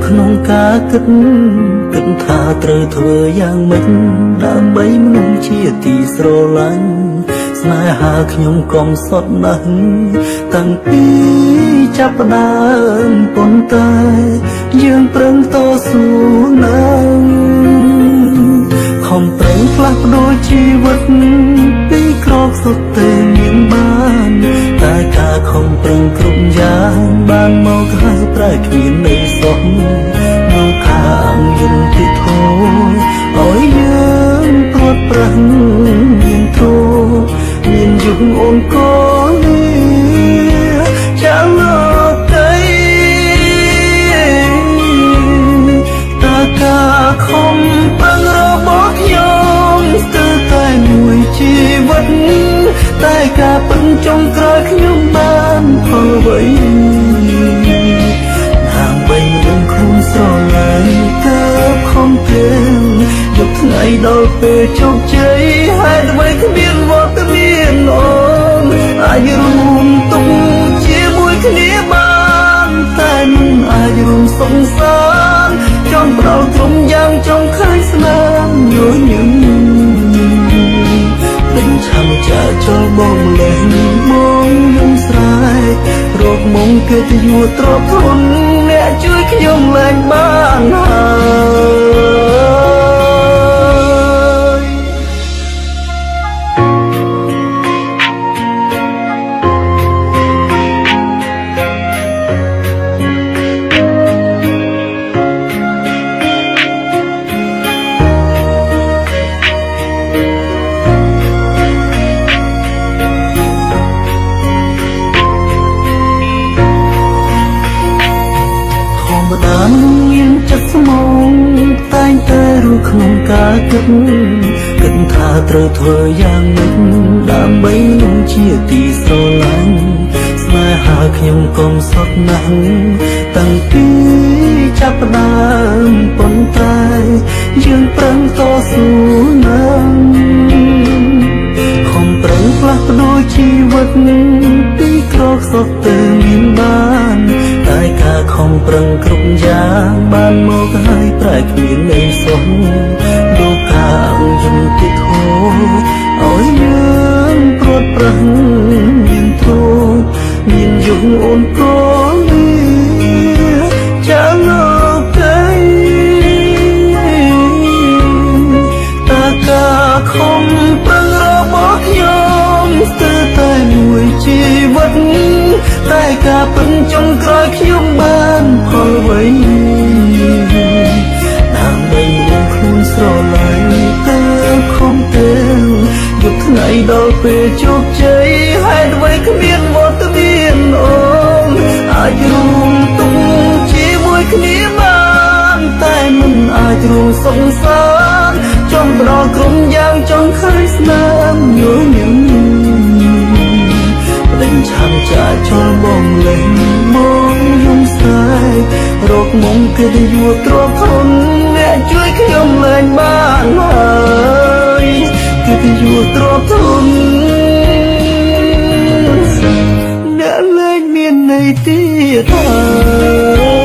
ក្នុងការគិតគិតថាត្រូវធ្វើយ៉ាងម៉េចដើម្បីមនុស្សជាទីស្រឡាញ់ស្នេហាខ្ញុំកំសត់ណាស់តាំងពីចាប់ផ្ដើមប៉ុន្តែយើងប្រឹងតស៊ូណាស់ខំប្រឹងផ្លាស់ប្ដូរជីវិតពីក្រសុទ្ធទេមានបានតែការខំប្រឹងគ្រប់យ៉ាងបានមកហើយប្រែគ្មានន័យសោះនៅខាងយន្តធម៌ឲ្យយើងព្រួតប្រាស់មានទ្រមានយុគអូនក៏លាចាំលោកីតើការខំប្រឹងរបស់ខ្ញុំស្ទើរតែមួយជីវិតតែការពិនចុងក្រោយខ្ញុំបានផលអ្វីដើម្បីមនុស្សខ្លួនស្រឡាញ់កើខំប្រឹងយកថ្ងៃដល់ពេលជោគជ័យហេតុអ្វីគ្មានវត្តមានអូនអាចរួមទុកជាមួយគ្នាបានតែមិនអាចរួមសង្សារចង់ផ្ដល់ក្រុមយ៉ាងចង់ឃើញស្នាមញញឹមដេញឆាំចាចូលបងលេងបងយំស្រែករកមុំកិត្តិយសទ្រព្យធនអ្នកជួយខ្ញុំលែងបានហើយ ធម្មតាមានចិត្តស្មងតែងតែរស់ក្នុងការគិតគិតថាត្រូវធ្វើយ៉ាងម៉េចដើម្បីមនុស្សជាទីស្រឡាញ់ស្នេហាខ្ញុំកំសត់ណាស់តាំងពីចាប់ផ្ដើមប៉ុន្តែយើងប្រឹងតស៊ូណាស់ខំប្រឹងផ្លាស់ប្ដូរជីវិតពីក្រខ្សត់ទៅមានបានតែការខំប្រឹងគ្រប់យ៉ាងបានមកហើយប្រែគ្មានន័យសោះលោកកាយន្តធម៌ឲ្យយើងព្រាត់ប្រាសមានទ្រមានយុគអូនក៏លាចាំលោកីតើការខំប្រឹងរបស់ខ្ញុំស្ទើរតែមួយជីវិតតែការពិនចុងក្រោយខ្ញុំបានផលអ្វីដើម្បីមនុស្សខ្លួនស្រឡាញ់តើខំទៅយកថ្ងៃដល់ពេលជោគជ័យហេតុអ្វីគ្មានវត្តមានអូនអាចរួមទុកជាមួយគ្នាបានតែមិនអាចរួមសង្សារចង់ផ្ដល់ក្រុមយ៉ាងចង់ឃើញស្នាមញញឹមដេញឆាំចាចូលបងលេងបងយំស្រែករកមុំកិត្តិយសទ្រព្យធនអ្នកជួយខ្ញុំលែងបានហើយកិត្តិយសទ្រព្យធនអ្នកលែងមានន័យទៀតហើយ។